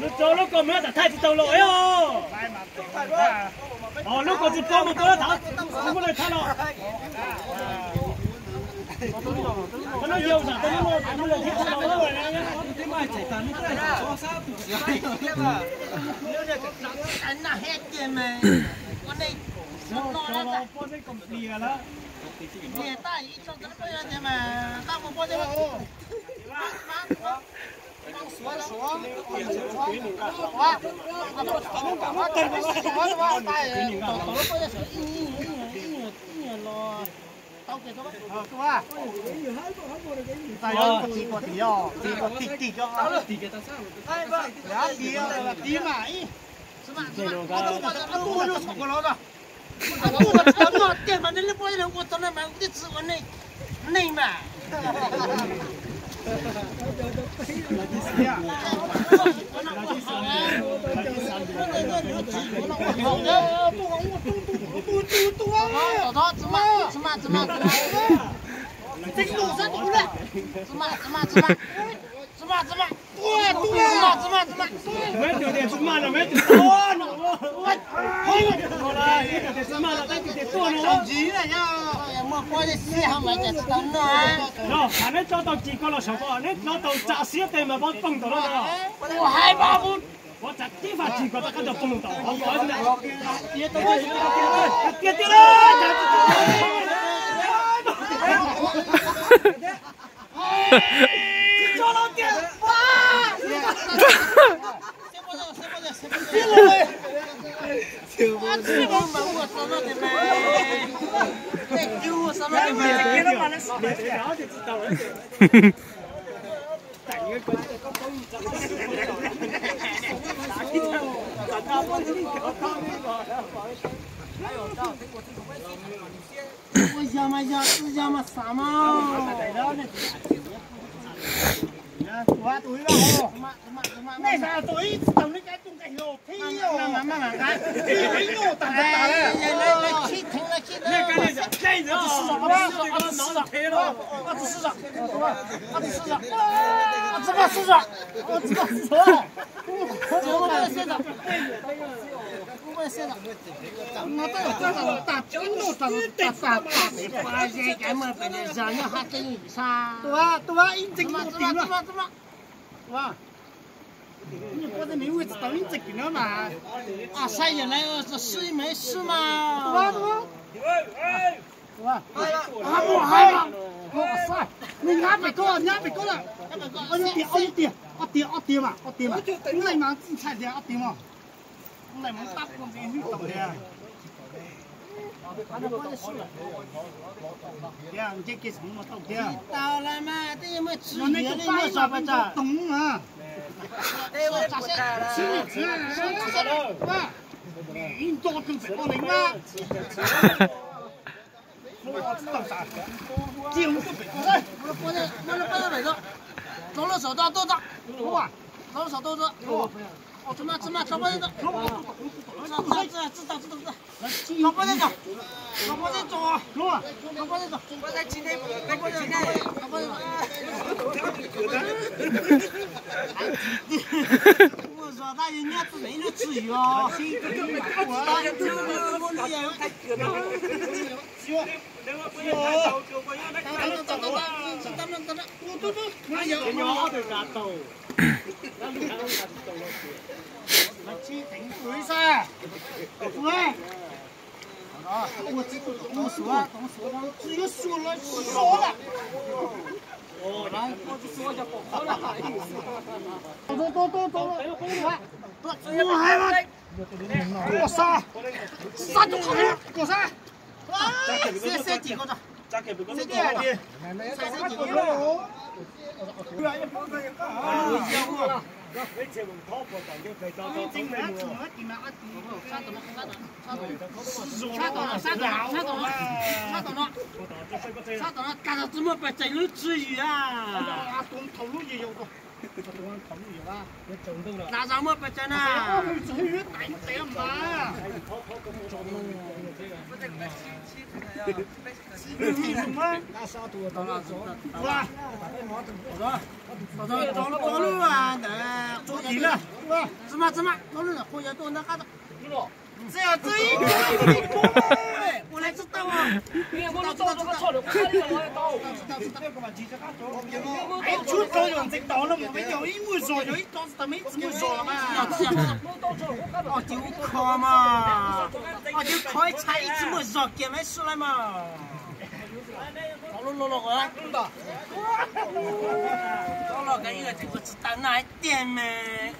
Lub tso lub ko muab tam thaij tsis tau los os. Lub ko tsis paub mus tau thaum muaj lawv thaij los. Tau lub yau zam tau lub no tau lub lawv thiab thaij los. Tsis maj tias tsis maj no, meb tsis tau no. Tsis maj no, tab tsis tias tuaj no. No, neb tso tau cim ko los saum ko, neb tso tau tsam siab tes mas pob tooj tau no. Ua hais mas mus. Pob tsam tib faj cim ko rov qab rau pob tooj tau. Tiag tiag tiag. Ua yog mas yog, tsis yog mas xav mas. Nej xav tus ib tsis tau nej kav tus nqaij hlo thiab. Tus ib ntxeeg tus tim no. Tus ib ntxeeg tim no mas. Saib yog lawv swb mas swb mas. Nws nyab pem koj, nyab pem koj lawm. Ob tiag, ob tiag, ob tiag, ob tiag mas, ob tiag mas. Nqaij mas txij ntshai tias ob tiag mas. Nqaij mas tab ntxiv hnub tau tiag. Tiag, nce kiag saum no tau tiag. Neb tus pab ib mas toog na. Ib nco kawg pem koj leej na. Cia mus tuaj pem koj. Tso lub saum tau tuaj tso. Tso lub saum tau tso. Tso mas, tso mas. Sab tom no, sab tom no, sab tom no, sab tom no, sab tom no, kag tsis muaj pes tsawg lub tswv yim a. Nas zog muaj pes tsawg na. Rau lub ntawd, tsis mas, tsis mas, rau lub ntawd qhov yog tuaj ntawm qab. Txi txi ib tug ib tug ib tug ua li tsis tau. Tshuav rau yog ntxeev tau no mas peb yog ib muaj zog, yog ib tug tsis tau mas ib txwm muaj zog los mas. Ob cev ub kho mas, ob cev ub kho ib txha ib txwm muaj zog kiag mas ib suab lawm mas. Los los los los, los los ka ib txwm tsis tau na tiag mas.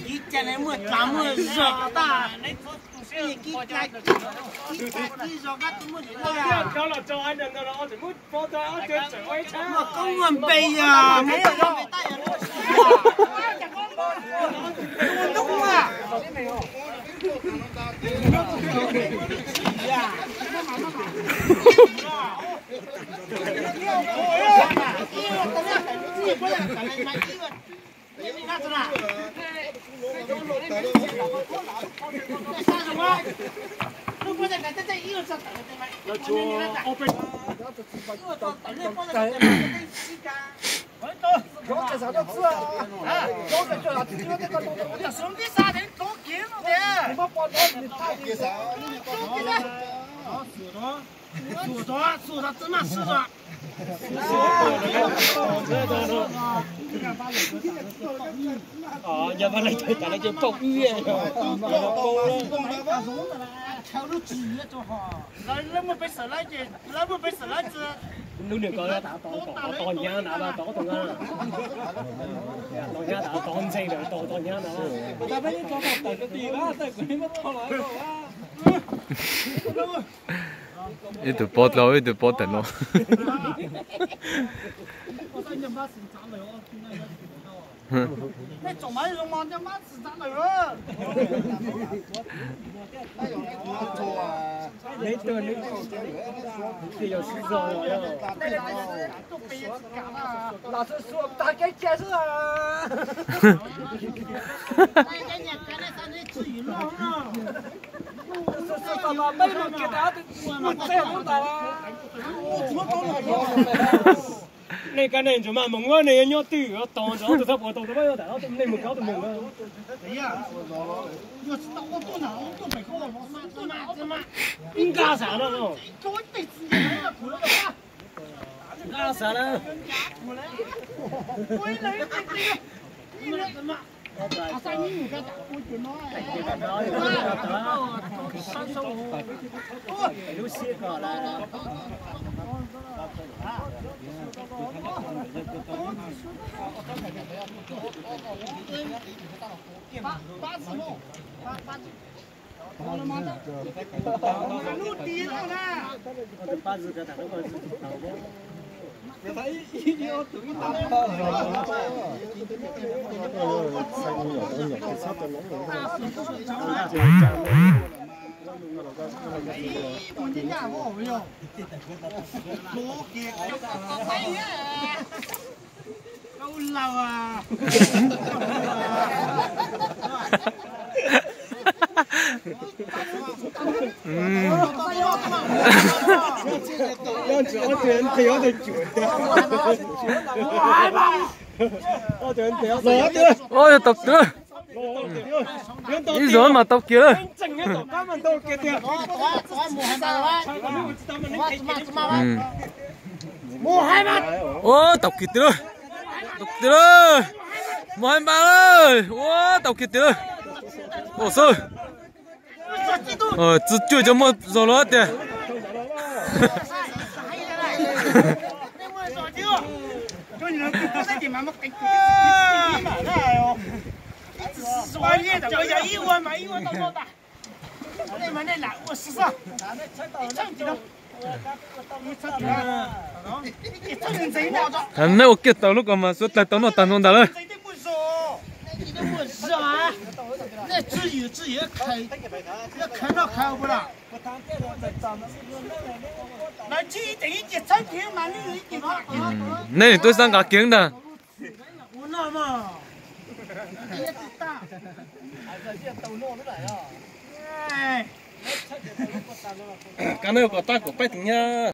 Kib ca ne muaj tsav muaj zog tas, kib ca, kib ca kib zog kab tsis muaj zog. Muaj koob muaj npe yog, muaj koob muaj npe tab yog lub tsis yog. Yog mas lawv cov tas lawv ces paub wb. Lawv muaj peb xeem lawv ces, lawv muaj peb xeem lawv tsis. Lub niag ko tas tau tau nyab na, tau tau nyab na, tau nyab na. Ib tug pov dlawb, ib tug pov tawm no. Los xuas xuas tag kev kiag xwb. Xuas xuas tag los peb mus kiag tas, mus txog ntawm tas. Nej kab nej ntsuag mas moog ua nej yuav nyob twg, tog ntsuag ob tug thab puas tau, nej mus kab ob tug moog. Nkag sab no, nkag sab na. Lub siab ko lawm. Ua yog tau kiag. Ib zaug mas tau kiag lawm. Ua tau kiag tiag lawm. Tau kiag lawm. Muaj haib npab, ua tau kiag tiag lawm. Ua xwb. Txwv cuaj cov muaj zog los tiag. Neb ua kiag tau lub ko mas suav dlawg tau noj tag nrho ntag lawm. Neb nim tuaj xab nqa kiag ntag. Kab neb kom tab kom paib tus nyab.